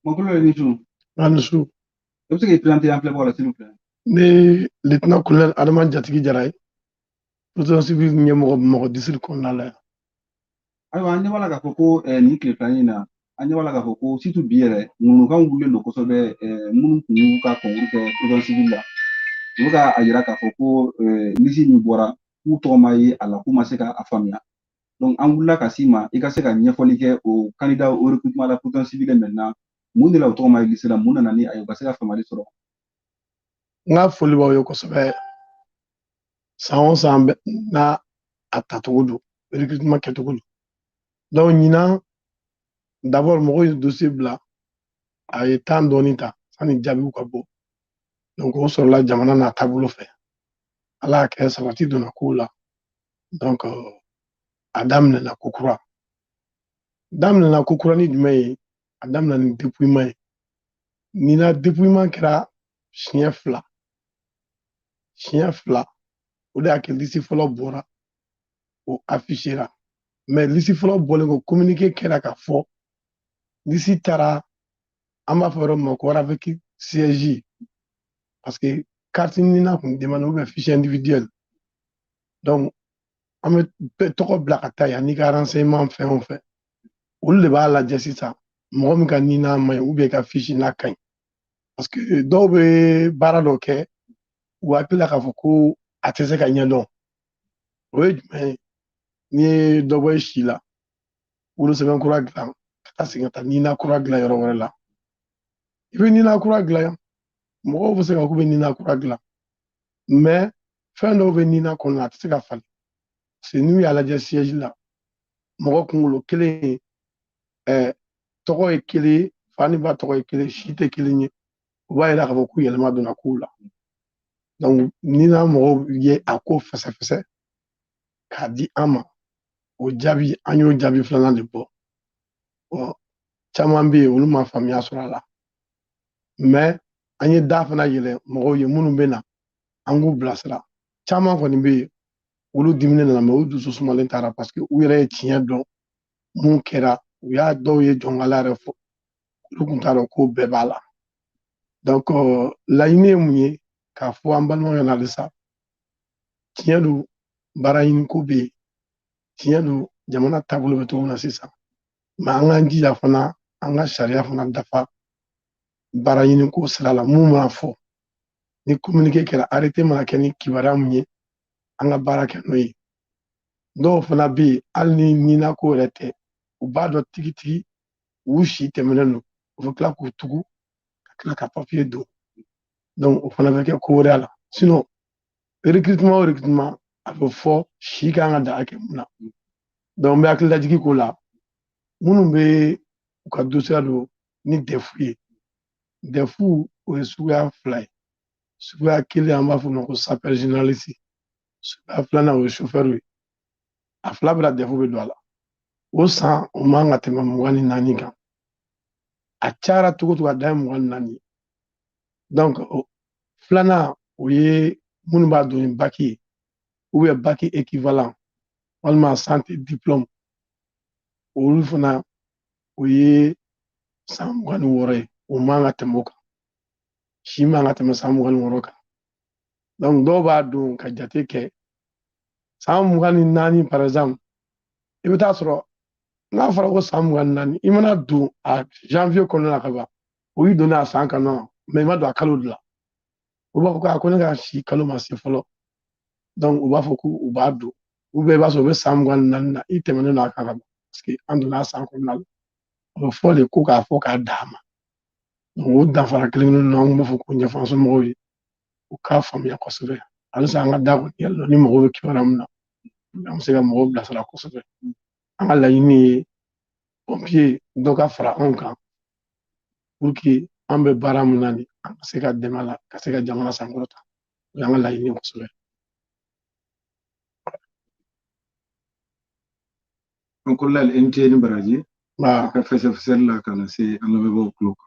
Mon colonel, ni su. A ni su. I bɛ se k'i présenter an filɛbagaw la, s'il vous plaît. Ne lieutenant colonel Adama Jatigi Jara ye, protection civile ɲɛmɔgɔ Bamakɔ district kɔnɔna la yan. Ayiwa, an ɲɛ b'a la k'a fɔ ko nin tile filanin in na, an ɲɛ b'a la k'a fɔ ko surtout bi yɛrɛ, ŋunukan wulilen don kosɛbɛ. Minnu tun y'u ka concours kɛ protection civile la, u bɛ ka a yira k'a fɔ ko liste min bɔra, k'u tɔgɔ ma ye a la, k'u ma se ka a faamuya. Donc an wulila ka s'i ma, i ka se ka ɲɛfɔli kɛ o candidat au recrutement la protection civile maintenant, mun de la u tɔgɔ ma ye liste la, mun nana ni a ye, u ka se ka faamuyali sɔrɔ. N ka foli b'aw ye kosɛbɛ. San o san n'a a tacogo don, recrutement kɛcogo don. Donc ɲinan d'abord, mɔgɔw ye dossier bila, a ye temps dɔɔni ta sani jaabiw ka bɔ. Donc o sɔrɔla jamana n'a taabolo fɛ. Ala y'a kɛ sabati donna kow la. Donc a daminɛna ko kura. Daminɛna ko kura ni jumɛn ye? A daminɛ ni dépouillement ye. Nin na, dépouillement kɛra siɲɛ fila. Siɲɛ fila, o de y'a kɛ liste fɔlɔ bɔra, o affichera. Mais liste fɔlɔ bɔlen kɔ, communiqué kɛra ka fɔ liste taara, an b'a fɔ yɔrɔ min ma ko RAVEC siège, parce que carte NINA kun demande ou bien fiche individuelle. Donc an bɛ tɔgɔ bila ka taa yan n'i ka renseignement fɛn o fɛn, olu de b'a lajɛ sisan mɔgɔ min ka NINA man ɲi ou bien ka fiche n'a ka ɲi, parce que dɔw bɛ baara dɔ kɛ, u hakili la k'a fɔ ko a tɛ se ka ɲɛdɔn. O ye jumɛn ye? N'i ye dɔ bɔ i si la, wolosɛbɛn kura dilan, ka taa segin ka taa NINA kura dilan yɔrɔ wɛrɛ la, i bɛ NINA kura dilan, mɔgɔw bɛ se ka k'u bɛ NINA kura dilan, mais fɛn dɔw bɛ NINA kɔnɔ, a tɛ se ka falen, parce que n'u y'a lajɛ siège la, mɔgɔ kunkolo kelen ye, tɔgɔ ye kelen ye, fa ni ba tɔgɔ ye kelen, si tɛ kelen ye, o b'a yira k'a fɔ ko yɛlɛma donna kow la. Donc NINA mɔgɔw ye a ko fɛsɛfɛsɛ k'a di an ma, o jaabi, an y'o jaabi filanan de bɔ. Bon, caman bɛ yen, olu ma faamuya sɔrɔ a la, mais an ye da fana yɛlɛ mɔgɔw ye minnu bɛ na, an k'u bilasira. Caman kɔni bɛ yen, olu diminen nana, mais u dusu sumalen taara, parce que u yɛrɛ ye tiɲɛ dɔn mun kɛra. U y'a dɔw ye jɔnkala yɛrɛ fɔ, olu kun t'a dɔn ko bɛɛ b'a la. Donc laɲini ye mun ye? K'a fɔ an balimaw ɲɛna halisa, tiɲɛ don, baara ɲini ko bɛ yen, tiɲɛ don, jamana taabolo bɛ cogo min na sisan, mais an k'an jija fana, an ka sariya fana dafa baara ɲini ko sira la. Mun mana fɔ ni communiqué kɛra, arrêté mana kɛ ni kibaruya mun ye, an ka baara kɛ n'o ye. Dɔw fana bɛ yen, hali ni NINA ko yɛrɛ tɛ, u b'a dɔn tigitigi u si tɛmɛnen don, u bɛ tila k'u tugu ka tila ka papiye don. Donc o fana bɛ kɛ ko wɛrɛ la. Sinon recrutement o recrutement, a bɛ fɔ si kan ka dan hakɛ mun na. Donc n bɛ hakililajigin k'o la, minnu bɛ u ka dossier don ni DEF ye. DEF, o ye suguya fila ye. Suguya kelen, an b'a fɔ o ma ko sapeur généraliste. Suguya filanan, o ye chauffeur ye. A fila bɛɛ la, DEF bɛ don a la. O san, o man ka tɛmɛ 24 kan. A cayara cogo o cogo, a dan ye 24 ye. Donc filanan, o ye minnu b'a don ni bac ye ou bien bac équivalent walima santé diplôme, olu fana, o ye san 26 ye. O man ka tɛmɛ o kan, si man ka tɛmɛ san 26 kan. Donc dɔw b'a don ka jate kɛ san 24, par exemple, i bɛ taa sɔrɔ n'a fɔra ko san 24, i mana don a janvier kɔnɔna la ka ban, o y'i donnen a san kɔnɔ, mais i ma don a kalo de la. U b'a fɔ ko a ko ne ka si kalo ma se fɔlɔ. Donc u b'a fɔ ko u b'a don, ou bien i b'a sɔrɔ u bɛ san 24 na, i tɛmɛnen don a kan ka ban, parce que an donna a san kɔnɔna la. A bɛ fɔ de ko k'a fɔ k'a d'a ma. Donc o danfara kelen kelen ninnu, an b'a fɔ k'o ɲɛfɔ an somɔgɔw ye, u k'a faamuya kosɛbɛ. Halisa an ka da kɔni yɛlɛ, ni mɔgɔw bɛ kibaruya min na, an bɛ se ka mɔgɔw bilasira kosɛbɛ. An ka laɲini ye pompier dɔ ka fara anw kan, pour que an bɛ baara min na nin, an ka se ka dɛmɛ a la, ka se ka jamana sankɔrɔta. O y'an ka laɲini ye kosɛbɛ. Colonel, i ni ce ni baraji. I ka fɛsɛfɛsɛli la ka na se an lamɛnbaaw tulo kan.